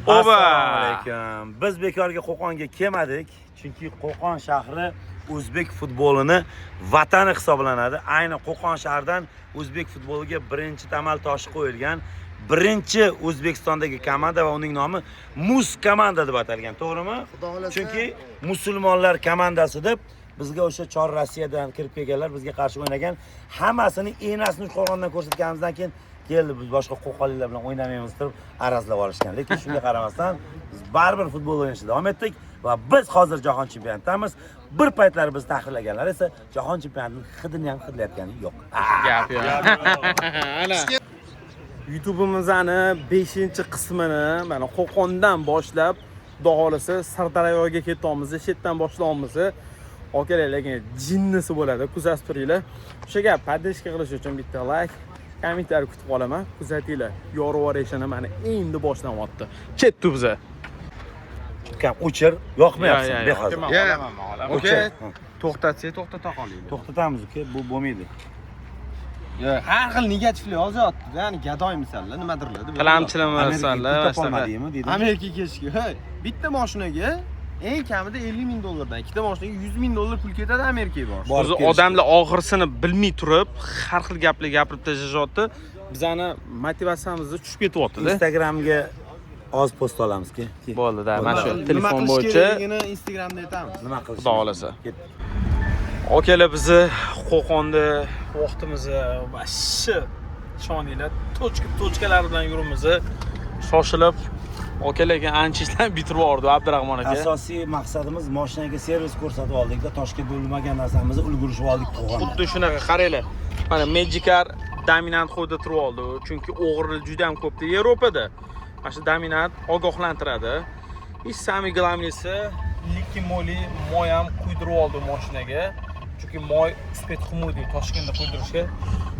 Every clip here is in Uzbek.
Oba! Assalomu alaykum. Biz bekorga Qo'qonga kelmadik, chunki Qo'qon shahri o'zbek futbolini vatani hisoblanadi. Ayni Qo'qon shahridan o'zbek futboliga birinchi tamal toshi qo'yilgan, birinchi O'zbekistondagi komanda va uning nomi Mus komanda deb atalgan, to'g'rimi? Xudo xohlasa. Chunki musulmonlar komandasi deb bizga o'sha chor Rossiyadan kirib kelganlar bizga qarshi o'ynagan, hammasini enasini Qo'qondan ko'rsatganimizdan keyin keldi, biz boshqa qo'qonliklar bilan o'ynamaymiz deb arazlab olishgan. Lekin shunga qaramasdan biz baribir futbol o'ynashda davom etdik va biz hozir jahon chempionatidamiz. Bir paytlar bizni tahqirlaganlar esa jahon chempionatining hidini ham hidlayotgani yo'q. Gap yo'q. Ana. YouTube'imizni 5-qismini mana Qo'qondan boshlab, Xudo xolasa, Sirdaryoga ketyapmiz, shu yerdan boshlayapmiz. Akalar, lekin jinnisi bo'ladi, kuzatib turinglar. O'sha gap, поддержка qilish uchun bitta like, kommentariy kutib qolaman. Kuzatinglar. Yorib mana endi boshlanyapti. Ketdi biza. Ukam, o'chir, yoqmayapsan, behozir. Okey. To'xtatsak, to'xtata qolaylik. To'xtatamiz, uka, bu bo'lmaydi. Yo'q, har xil negativli yozyapti. Ya'ni gadoymisanlar, nimadirlar deb. Tilamchilamaysanlar. Amerikaga topolmadingmi deydi. Amerikaga ketishga, hey, bitta mashinaga eng kamida 50 ming dollardan, ikkita mashinaga 100 ming dollar pul ketadi Amerikaga borish. Borib O'zi kelishga. Odamlar og'irsini bilmay turib, har xil gaplar gapirib tashlashyapti. Bizani motivatsiyamiz tushib ketyapti-da. Instagramga oz post olamiz, ke. Bo'ldi, da, mana shu Nima telefon qilish bo'yicha kerakligini Instagramda aytamiz. Nima qilish? Xudo xohlasa. Akalar, bizni Qo'qonda vaqtimizni вообще ishoninglar, точка точка lar bilan yuribmiz. Shoshilib aka, lekin ancha ishlarni bitirib yubordi Abdurahmon aka. Asosiy maqsadimiz mashinaga servis ko'rsatib oldikda, Toshkentda ulmagan narsamizni ulgurishib oldik Qo'qonda. Xuddi shunaqa, qaranglar. Mana Magicar dominant qo'yda turib oldi, chunki o'g'rilik juda ham ko'pda Yevropada. Mana shu dominant ogohlantiradi. И самый главный si Liqui Moly moy ham quydirib oldi mashinaga. Chunki moy успеть qilmaydi Toshkentda quydirishga.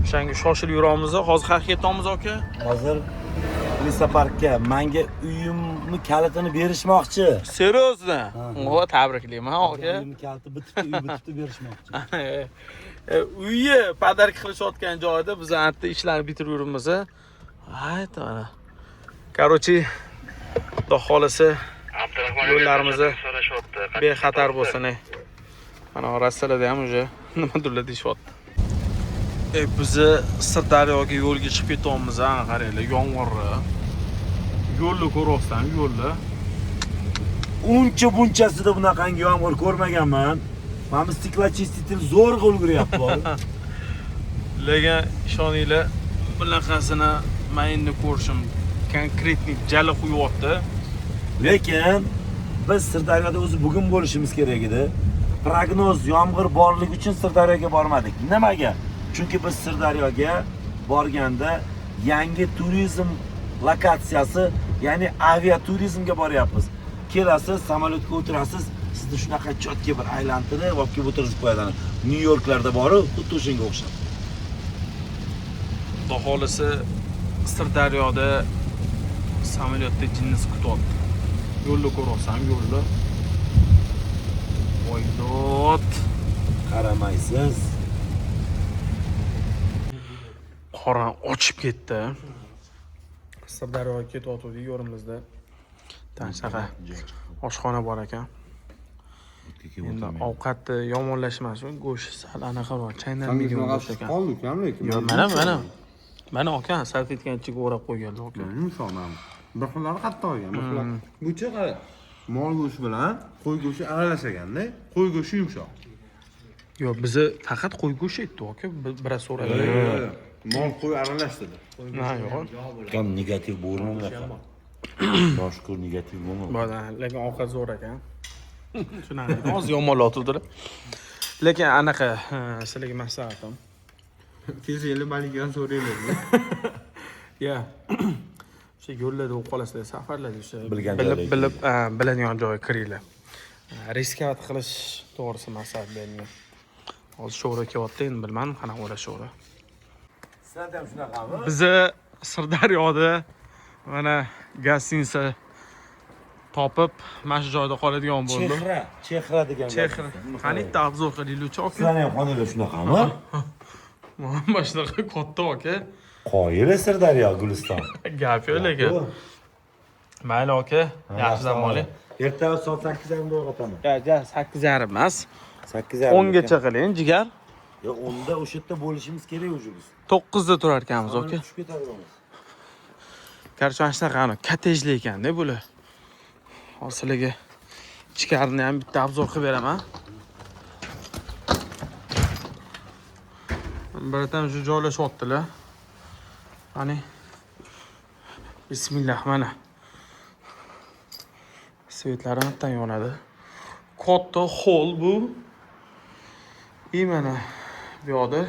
O'shanga shoshilib yuramiz. Hozir qayerga ketamiz, aka? Hozir Lisaparkka manga uyimni kalitini berishmoqchi. Серьезно? Ha. O, tabriklayman, aka. Uyimni kaliti bitibdi, uy bitibdi, berishmoqchi. Uyi подарка qilishayotgan joyda biz anta ishlarni bitirib yuribmiz. Ayt mana. Короче, Xudo xolasa yo'llarimiz bexatar bo'lsin. Ey. Mana Rossiyada ham уже nimadirlar deyishyapti. E, bizni Sirdaryoga yo'lga chiqib ketyapmiz, ha, qaranglar, yomg'irni. Yo'lni ko'ryapsan, yo'lni. Uncha bunchasida bunaqangi yomg'ir ko'rmaganman. Mana bu стеклоочиститель zo'rg'a ulguryapti bor. Lekin ishoninglar, bunaqasini men endi ko'rishim, конкретный jala quyapti. Lekin biz Sirdaryoda o'zi bugun bo'lishimiz kerak edi. Prognoz yomg'ir borligi uchun Sirdaryoga bormadik. Nimaga? Chunki biz Sirdaryoga borganda yangi turizm lokatsiyasi, ya'ni aviaturizmga boryapmiz. Kelasiz, samolyotga o'tirasiz, sizni shunaqa чётко bir aylantirib, olib kelib o'tirgizib qo'yadi. Nyu Yorklarda boru, xuddi o'shanga o'xshab. Xudo xolasa Sirdaryoda samolyotda jinnisi kutyapti. Yo'lni ko'ryapsan, yo'lni. Voy dod. Qaramaysiz. Qorin ochib ketdi. Sirdaryoga ketyotgandik yo'limizda. Shunaqa oshxona bor ekan. Endi ovqatni yomonlashmasin, go'sht sal anaqa bor, chaynalmaydigan go'sht ekan. Qoldi ukam lekin. Yo'q, mana mana. Mana aka, salfetkaning ichiga o'rab qo'yganlar aka. Yumshoq mana. Bir xillari qattiq olgan, bir xillari. Buchi qara. Mol go'shti bilan qo'y go'shti aralash ekanda, qo'y go'shti yumshoq. Yo'q, bizni faqat qo'y go'shti aytdi aka, biroz so'radi. Mol qo'y aralash dedi. Ha, yo'q. Ukam, negativ bo'lma bunaqa. Shukur, negativ bo'lma. Bo'ldi, lekin ovqat zo'r ekan. Shunaqa hozir yomonlatuvdilar. Lekin anaqa sizlarga maslahatim. Tez yili Malikadan so'raylik. Ya. O'sha yo'llarda bo'lib qolasizlar, safarlarda o'sha Bilgan bilib joyga bilib biladigan joyga kiringlar. Рисковать qilish to'g'risi maslahat bermayman. Hozir sho'ra kelyapti, endi bilmadim qanaqa bo'ladi sho'ra. Sizlarda ham shunaqami? Bizni Sirdaryoda mana гостиница topib, mana shu joyda qoladigan bo'ldim. Chehra, chehra degan. Chehra. Qani bitta обзор qilinglarchi, aka. Sizlarni ham xonalar shunaqami? Mana shunaqa katta, aka. Qoyil Sirdaryo, Guliston. Gap yo'q lekin. Mayli, aka, yaxshi dam oling. Ertaga soat 8:30da uyg'otaman. Ya, ja, 8:30 emas. 8:30. 10gacha qiling, jigar. Yo'q, 10da o'sha yerda bo'lishimiz kerak уже biz. 9da turar ekanmiz, aka. Tushib ketaveramiz. Короче, mana shunaqa ani kottejli ekanda bular. Hozir sizlarga ichkarini ham bitta обзор qilib beraman. Братан, shu joylashyaptilar. Qani. Bismillah, mana. Свет lari bitta yonadi. Katta холл bu. И mana bu yoqda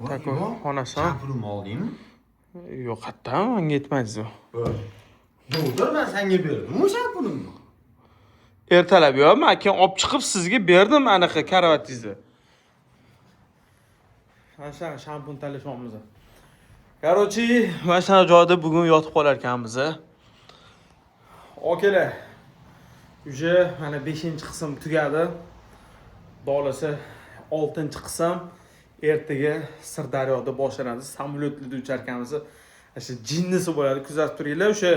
такой xonasi. Shampunimni oldingmi? Yo'q, qayerdan manga yetmadingiz. Yo'q, man senga berdim u shampunimni. Ertalab yo'q, man keyin olib chiqib sizga berdim anaqa karavatingizni. Mana shunaqa shampun talashyapmiz. Короче, mana shunaqa joyda bugun yotib qolar ekanmiz. Akalar, уже mana 5-qism tugadi. Xudo xohlasa 6-qism ertaga Sirdaryoda boshlanadi. Samolyotlarda uchar ekanmiz. O'sha jinnisi bo'ladi, kuzatib turinglar. O'sha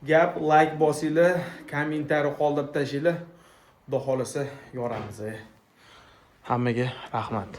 gap, layk bosinglar, kommentariy qoldirib tashlanglar. Xudo xohlasa yoramiz. Hammaga rahmat.